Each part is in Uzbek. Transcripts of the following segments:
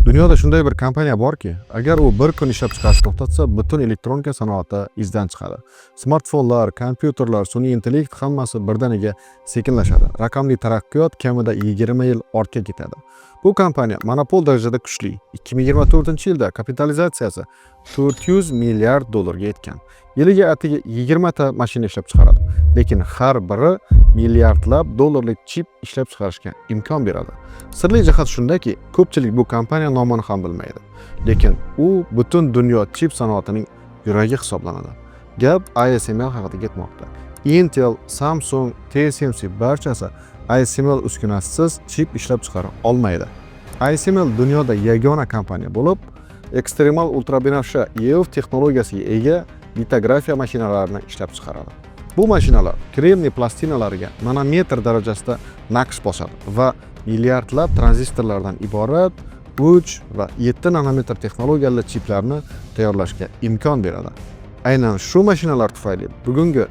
Dunyoda shunday bir kompaniya borki, agar u bir kun ishlab chiqarishni to'xtatsa, butun elektronika sanoati izdan chiqadi. Smartfonlar, kompyuterlar, sun'iy intellekt hammasi birdaniga sekinlashadi. Raqamli taraqqiyot kamida 20 yil ortga ketadi. Bu kompaniya monopol darajada kuchli. 2024-yilda kapitalizatsiyasi 400 milliard dollarga yetgan. Yiliga atigi 20 ta mashina ishlab chiqaradi, lekin har biri milliardlab dollarlik chip ishlab chiqarishga imkon beradi. Sirli jihat shundaki, ko'pchilik bu kompaniya nomini ham bilmaydi. Lekin u butun dunyo chip sanoatining yuragi hisoblanadi. Gap ASML haqida ketmoqda. Intel, Samsung, TSMC barchasi ASML uskunasisiz chip ishlab chiqara olmaydi. ASML dunyoda yagona kompaniya bo'lib, ekstremal ultrabinafsha EUV texnologiyasiga ega litografiya mashinalarini ishlab chiqaradi. Bu mashinalar kremniy plastinalariga nanometr darajasida naqsh bosadi va milliardlab tranzistorlardan iborat 3 va 7 nanometr texnologiyali chiplarni tayyorlashga imkon beradi. Aynan shu mashinalar tufayli bugungi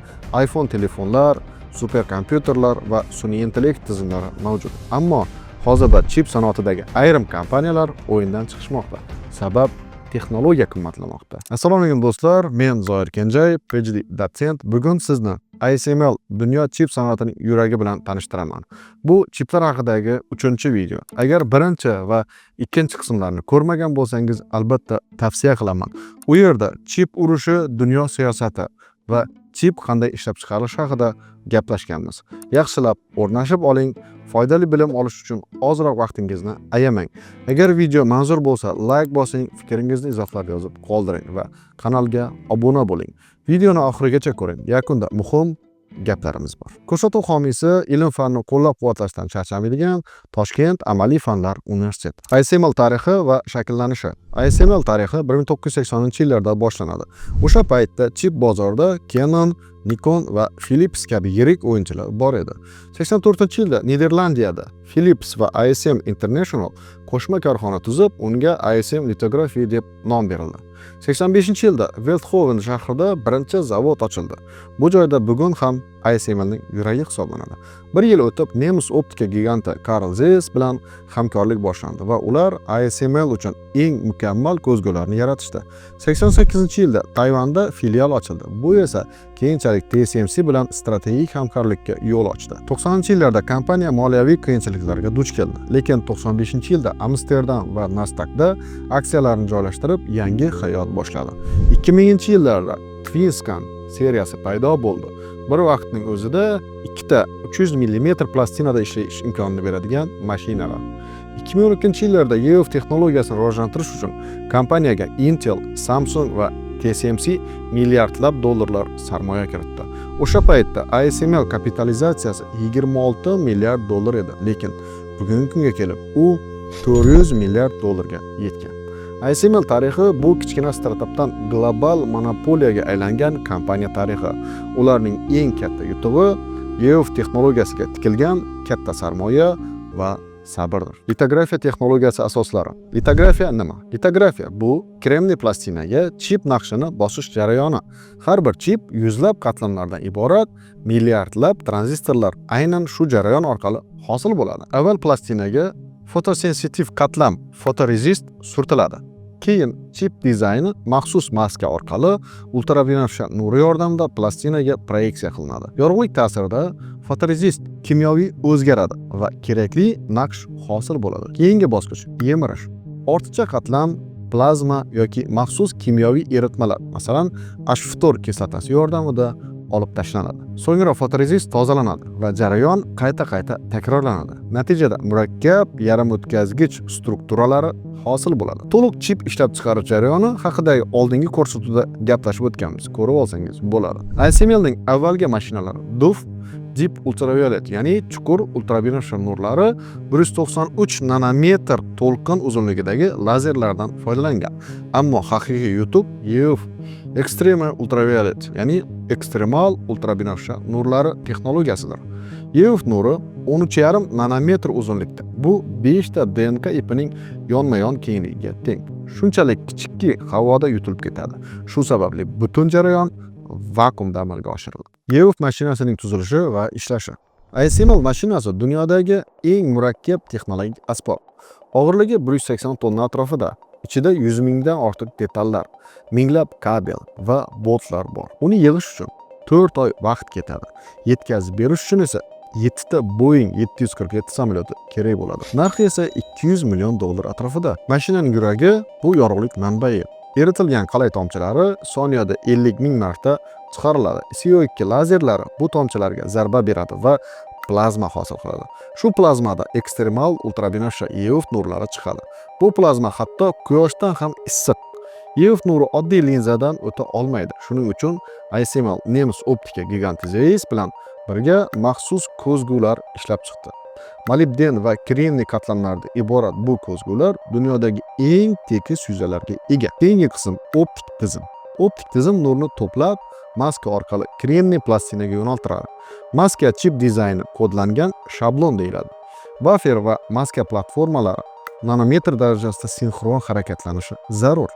iPhone telefonlar, superkompyuterlar va sun'iy intellekt tizimlari mavjud. Ammo hozirda chip sanoatidagi ayrim kompaniyalar o'yindan chiqishmoqda. Sabab: texnologiya qimmatlamoqda. Assalomu alaykum, do'stlar, men Zoir Kenjay, PhD dotsent. Bugun sizni ASML dunyo chip sanoatining yuragi bilan tanishtiraman. Bu chiplar haqidagi 3-video. Agar birinchi va ikkinchi qismlarni ko'rmagan bo'lsangiz, albatta tavsiya qilaman. U yerda chip urushi, dunyo siyosati va chip qanday ishlab chiqarilishi haqida gaplashganmiz. Yaxshilab o'rnashib oling, foydali bilim olish uchun ozroq vaqtingizni ayamang. Agar video manzur bo'lsa, layk bosing, fikringizni izohlarda yozib qoldiring va kanalga obuna bo'ling. Videoni oxirigacha ko'ring. Yakunda muhim gaplarimiz bor. Ko'rsatuv homiysi ilm-fanni qo'llab-quvvatlashdan charchamaydigan Toshkent amaliy fanlar universiteti. ASML tarixi va shakllanishi. ASML tarixi 1980-yillarda boshlanadi. O'sha paytda chip bozorida Canon, Nikon va Philips kabi yirik o'yinchilar bor edi. 84-yilda Niderlandiyada Philips va ASM International qo'shma korxona tuzib, unga ASM Lithography deb nom berildi. 85-yilda Veldhoven shahrida birinchi zavod ochildi. Bu joyda bugun ham ASMLning yuragi hisoblanadi. Bir yil o'tib, nemis optika giganti Carl Zeiss bilan hamkorlik boshlandi va ular ASML uchun eng mukammal ko'zgularni yaratishdi. 88-yilda Tayvanda filial ochildi. Bu esa keyinchalik TSMC bilan strategik hamkorlikka yo'l ochdi. 90-yillarda kompaniya moliyaviy qiyinchiliklarga duch keldi, lekin 95-yilda Amsterdam va Nasdaqda aksiyalarini joylashtirib, yangi hayot boshladi. 2000-yillarda Twinscan seriyasi paydo bo'ldi. Bir vaqtning o'zida ikkita 300 mm plastinada ishlash imkonini beradigan mashinalar. 2012-yillarda EUV texnologiyasini rivojlantirish uchun kompaniyaga Intel, Samsung va TSMC milliardlab dollarlar sarmoya kiritdi. O'sha paytda ASML kapitalizatsiyasi 26 milliard dollar edi, lekin bugungi kunga kelib u 400 milliard dollarga yetgan. ASML tarixi bu kichkina startapdan global monopoliyaga aylangan kompaniya tarixi. Ularning eng katta yutug'i EUV texnologiyasiga tikilgan katta sarmoya va sabrdir. Litografiya texnologiyasi asoslari. Litografiya nima? Litografiya bu kremniy plastinaga chip naqshini bosish jarayoni. Har bir chip yuzlab qatlamlardan iborat milliardlab tranzistorlar aynan shu jarayon orqali hosil bo'ladi. Avval plastinaga fotosensitiv qatlam, fotorezist surtiladi. Keyin chip dizayni maxsus maska orqali ultrabinafsha nuri yordamida plastinaga proyeksiya qilinadi. Yorug'lik ta'sirida fotorezist kimyoviy o'zgaradi va kerakli naqsh hosil bo'ladi. Keyingi bosqich yemirish. Ortiqcha qatlam plazma yoki maxsus kimyoviy eritmalar, masalan, H-ftor kislotasi yordamida olib tashlanadi. So'ngra fotorezist tozalanadi va jarayon qayta-qayta takrorlanadi. Natijada murakkab yarim o'tkazgich strukturalari hosil bo'ladi. To'liq chip ishlab chiqarish jarayoni haqidagi oldingi ko'rsatuvda gaplashib o'tganmiz. Ko'rib olsangiz bo'ladi. ASMLning avvalgi mashinalari DUV, Deep Ultraviolet, ya'ni chuqur ultrabinafsha nurlari, 193 nanometr to'lqin uzunligidagi lazerlardan foydalangan. Ammo haqiqiy yutuq EUV, Extreme Ultraviolet, ya'ni ekstremal ultrabinafsha nurlari texnologiyasidir. EUV nuri 13,5 nanometr uzunlikda. Bu 5 ta DNK ipining yonma-yon kengligiga teng. Shunchalik kichikki, havoda yutilib ketadi. Shu sababli butun jarayon vakuumda amalga oshiriladi. EUV mashinasining tuzilishi va ishlashi. ASML mashinasi dunyodagi eng murakkab texnologik asbob. Og'irligi 180 tonna atrofida. Ichida 100 mingdan ortiq detallar, minglab kabel va boltlar bor. Uni yig'ish uchun 4 oy vaqt ketadi. Yetkazib berish uchun esa 7 ta Boeing 747 samolyoti kerak bo'ladi. Narxi esa 200 million dollar atrofida. Mashinaning yuragi bu yorug'lik manbai. Eritilgan qalay tomchilari soniyada 50 ming marta chiqariladi. CO2 lazerlari bu tomchilarga zarba beradi va plazma hosil qiladi. Shu plazmada ekstremal ultrabinafsha EUV nurlari chiqadi. Bu plazma hatto quyoshdan ham issiq. EUV nuri oddiy linzadan o'ta olmaydi. Shuning uchun ASML nemis optika giganti Zeiss bilan birga maxsus ko'zgular ishlab chiqdi. Molibden va kremniy qatlamlaridan iborat bu ko'zgular dunyodagi eng tekis yuzalarga ega. Keyingi qism optik tizim. Optik tizim nurni to'plab, maska orqali kremniy plastinaga yo'naltiradi. Maska chip dizayni kodlangan shablon deyiladi. Wafer va maska platformalari nanometr darajasida sinxron harakatlanishi zarur.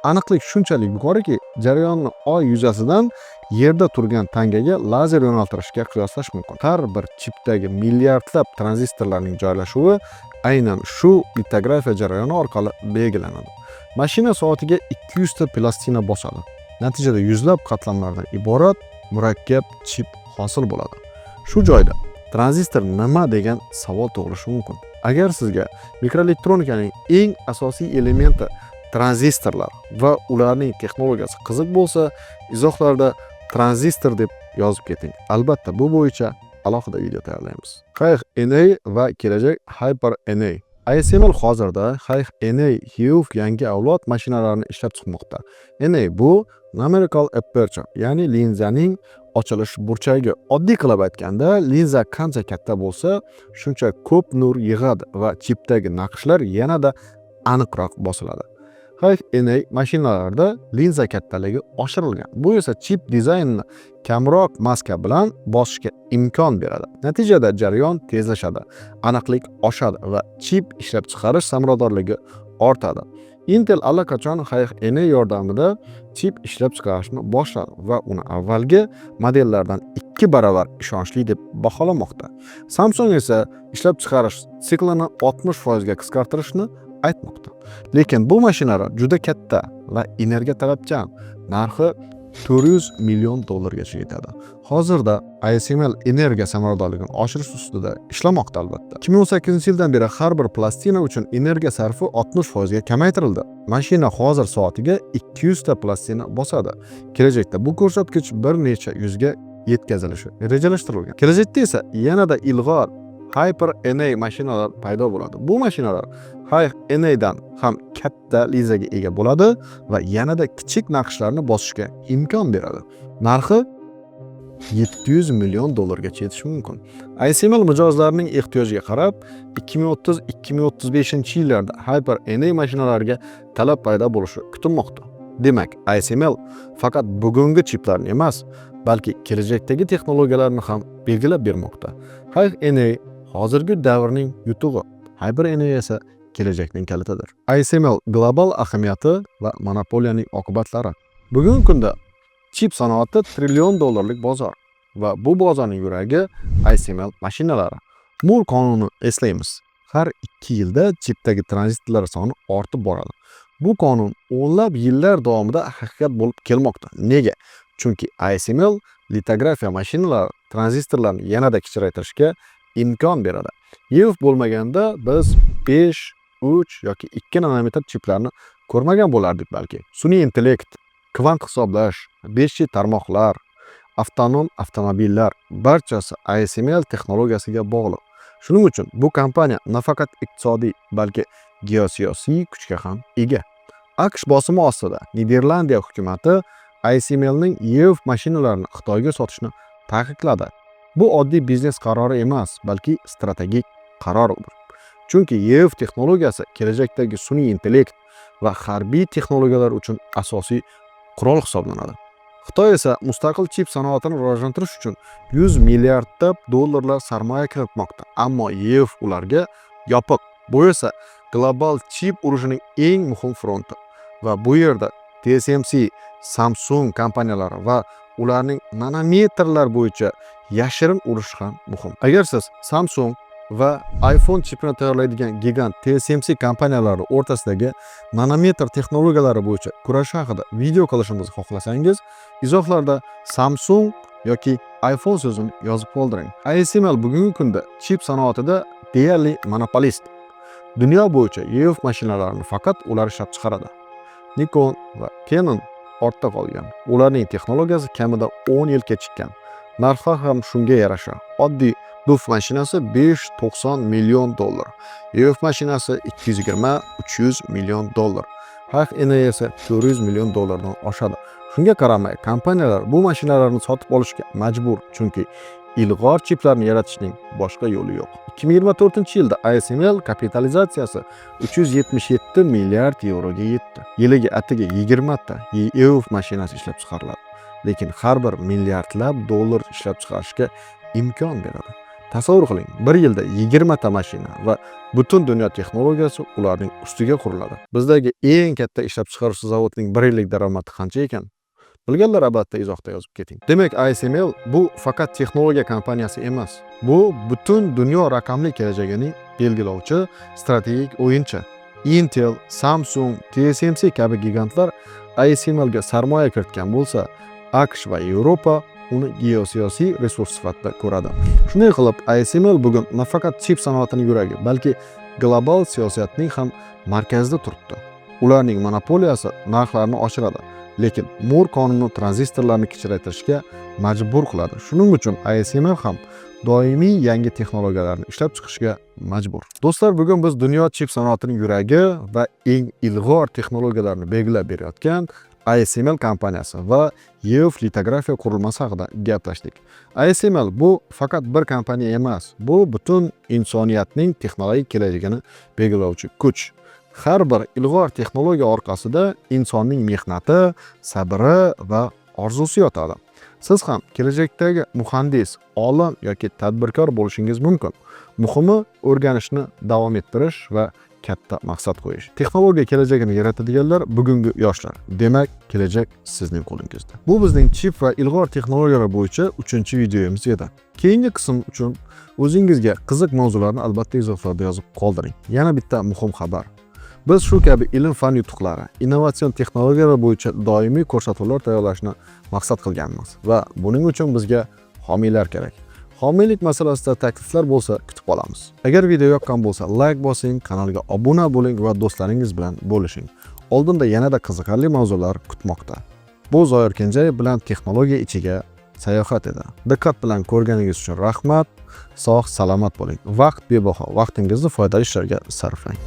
Aniqlik shunchalik yuqoriki, jarayonni Oy yuzasidan Yerda turgan tangaga lazer yo'naltirishga qiyoslash mumkin. Har bir chipdagi milliardlab tranzistorlarning joylashuvi aynan shu litografiya jarayoni orqali belgilanadi. Mashina soatiga 200 ta plastina bosadi. Natijada yuzlab qatlamlardan iborat murakkab chip hosil bo'ladi. Shu joyda tranzistor nima degan savol tug'ilishi mumkin. Agar sizga mikroelektronikaning eng asosiy elementi tranzistorlar va ularning texnologiyasi qiziq bo'lsa, izohlarda tranzistor deb yozib keting. Albatta, bu bo'yicha alohida video tayyorlaymiz. High NA va kelajak Hyper NA. ASML hozirda High NA EUV yangi avlod mashinalarini ishlab chiqmoqda. NA bu numerical aperture, ya'ni linzaning ochilish burchagi. Oddiy qilib aytganda, linza qancha katta bo'lsa, shuncha ko'p nur yig'adi va chipdagi naqshlar yanada aniqroq bosiladi. High NA mashinalarida linza kattaligi oshirilgan. Bu esa chip dizaynini kamroq maska bilan bosishga imkon beradi. Natijada jarayon tezlashadi, aniqlik oshadi va chip ishlab chiqarish samaradorligi ortadi. Intel allaqachon High NA yordamida chip ishlab chiqarishni boshladi va uni avvalgi modellardan 2 baravar ishonchli deb baholamoqda. Samsung esa ishlab chiqarish siklini 60% ga qisqartirishni aytmoqda. Lekin bu mashinalar juda katta va energiya talabchan. Narxi 400 million dollargacha yetadi. Hozirda ASML energiya samaradorligini oshirish ustida ishlamoqda albatta. 2018-yildan beri har bir plastina uchun energiya sarfi 60% ga kamaytirildi. Mashina hozir soatiga 200 ta plastina bosadi. Kelajakda bu ko'rsatkich bir necha yuzga yetkazilishi rejalashtirilgan. Kelajakda esa yanada ilg'or Hyper NA mashinalar paydo bo'ladi. Bu mashinalar High NA dan ham katta linzaga ega bo'ladi va yanada kichik naqshlarni bosishga imkon beradi. Narxi 700 million dollargacha yetishi mumkin. ASML mijozlarining ehtiyojiga qarab 2030-2035 yillarda Hyper NA mashinalariga talab paydo bo'lishi kutilmoqda. Demak, ASML faqat bugungi chiplarni emas, balki kelajakdagi texnologiyalarni ham belgilab bermoqda. High NA hozirgi davrning yutug'i, Hyper NA esa kelajakning kalitidir. ASML global ahamiyati va monopoliyaning oqibatlari. Bugungi kunda chip sanoati trillion dollarlik bozor va bu bozorning yuragi ASML mashinalari. Mur qonunini eslaymiz. Har 2 yilda chipdagi tranzistorlar soni ortib boradi. Bu qonun o'nlab yillar davomida haqiqat bo'lib kelmoqda. Nega? Chunki ASML litografiya mashinalari tranzistorlarni yanada kichraytirishga imkon beradi. EUV bo'lmaganda biz 5, 3 yoki 2 nanometr chiplarni ko'rmagan bo'lardik balki. Sun'iy intellekt, kvant hisoblash, 5G tarmoqlar, avtonom avtomobillar barchasi ASML texnologiyasiga bog'liq. Shuning uchun bu kompaniya nafaqat iqtisodiy, balki geosiyosiy kuchga ham ega. AQSh bosimi ostida Niderlandiya hukumati ASMLning EUV mashinalarini Xitoyga sotishni taqiqladi. Bu oddiy biznes qarori emas, balki strategik qarordir. Chunki EUV texnologiyasi kelajakdagi sun'iy intellekt va harbiy texnologiyalar uchun asosiy qurol hisoblanadi. Xitoy esa mustaqil chip sanoatini rivojlantirish uchun 100 milliardlab dollarlar sarmoya kiritmoqda. Ammo EUV ularga yopiq. Bu esa global chip urushining eng muhim fronti va bu yerda TSMC, Samsung kompaniyalari va ularning nanometrlar bo'yicha yashirin urushi ham muhim. Agar siz Samsung Va iPhone chipini tayyorlaydigan gigant TSMC kompaniyalari o'rtasidagi nanometr texnologiyalari bo'yicha kurash haqida video qilishimizni xohlasangiz, izohlarda Samsung yoki iPhone so'zini yozib qoldiring. ASML bugungi kunda chip sanoatida deyarli monopolist. Dunyo bo'yicha EUV mashinalarini faqat ular ishlab chiqaradi. Nikon va Canon ortda qolgan. Ularning texnologiyasi kamida 10 yil kechikkan. Narxlar ham shunga yarasha. Oddiy DUV mashinasi 590 million dollar. EUV mashinasi 220-300 million dollar. HNA esa 400 million dollardan oshadi. Shunga qaramay, kompaniyalar bu mashinalarni sotib olishga majbur, chunki ilg'or chiplarni yaratishning boshqa yo'li yo'q. 2024-yilda ASML kapitalizatsiyasi 377 milliard yevroga yetdi. Yiliga atigi 20 ta EUV mashinasi ishlab chiqariladi. Lekin har bir milliardlab dollar ishlab chiqarishga imkon beradi. Tasavvur qiling, bir yilda 20 ta mashina va butun dunyo texnologiyasi ularning ustiga quriladi. Bizdagi eng katta ishlab chiqaruvchi zavodning bir yillik daromadi qancha ekan? Bilganlar albatta izohda yozib keting. Demak, ASML bu faqat texnologiya kompaniyasi emas. Bu butun dunyo raqamli kelajagining belgilovchi strategik o'yinchi. Intel, Samsung, TSMC kabi gigantlar ASMLga sarmoya kiritgan bo'lsa, AQSh va Yevropa uni geosiyosiy resurs sifatida ko'radi. Shunday qilib, ASML bugun nafaqat chip sanoatining yuragi, balki global siyosatning ham markazida turibdi. Ularning monopoliyasi narxlarni oshiradi, lekin Mur qonuni tranzistorlarni kichraytirishga majbur qiladi. Shuning uchun ASML ham doimiy yangi texnologiyalarni ishlab chiqishga majbur. Do'stlar, bugun biz dunyo chip sanoatining yuragi va eng ilg'or texnologiyalarni belgilab berayotgan ASML kompaniyasi va EUV litografiya qurilmasi haqida gaplashdik. ASML bu faqat bir kompaniya emas, bu butun insoniyatning texnologik kelajagini belgilovchi kuch. Har bir ilg'or texnologiya orqasida insonning mehnati, sabri va orzusi yotadi. Siz ham kelajakdagi muhandis, olim yoki tadbirkor bo'lishingiz mumkin. Muhimi, o'rganishni davom ettirish va katta maqsad qo'yish. Texnologiya kelajagini yaratadiganlar bugungi yoshlar. Demak, kelajak sizning qo'lingizda. Bu bizning chip va ilg'or texnologiyalar bo'yicha 3-videomiz edi. Keyingi qism uchun o'zingizga qiziq mavzularni albatta izohlarda yozib qoldiring. Yana bitta muhim xabar. Biz shu kabi ilm-fan yutuqlari, innovatsion texnologiyalar bo'yicha doimiy ko'rsatuvlar tayyorlashni maqsad qilganmiz va buning uchun bizga homiylar kerak. Homiylik masalasida takliflar bo'lsa, kutib qolamiz. Agar video yoqqan bo'lsa, layk bosing, kanalga obuna bo'ling va do'stlaringiz bilan bo'lishing. Oldinda yanada qiziqarli mavzular kutmoqda. Bu Zoir Kenjayev bilan texnologiya ichiga sayohat edi. Diqqat bilan ko'rganingiz uchun rahmat. Sog' salomat bo'ling. Vaqt bebaho. Vaqtingizni foydali ishlarga sarflang.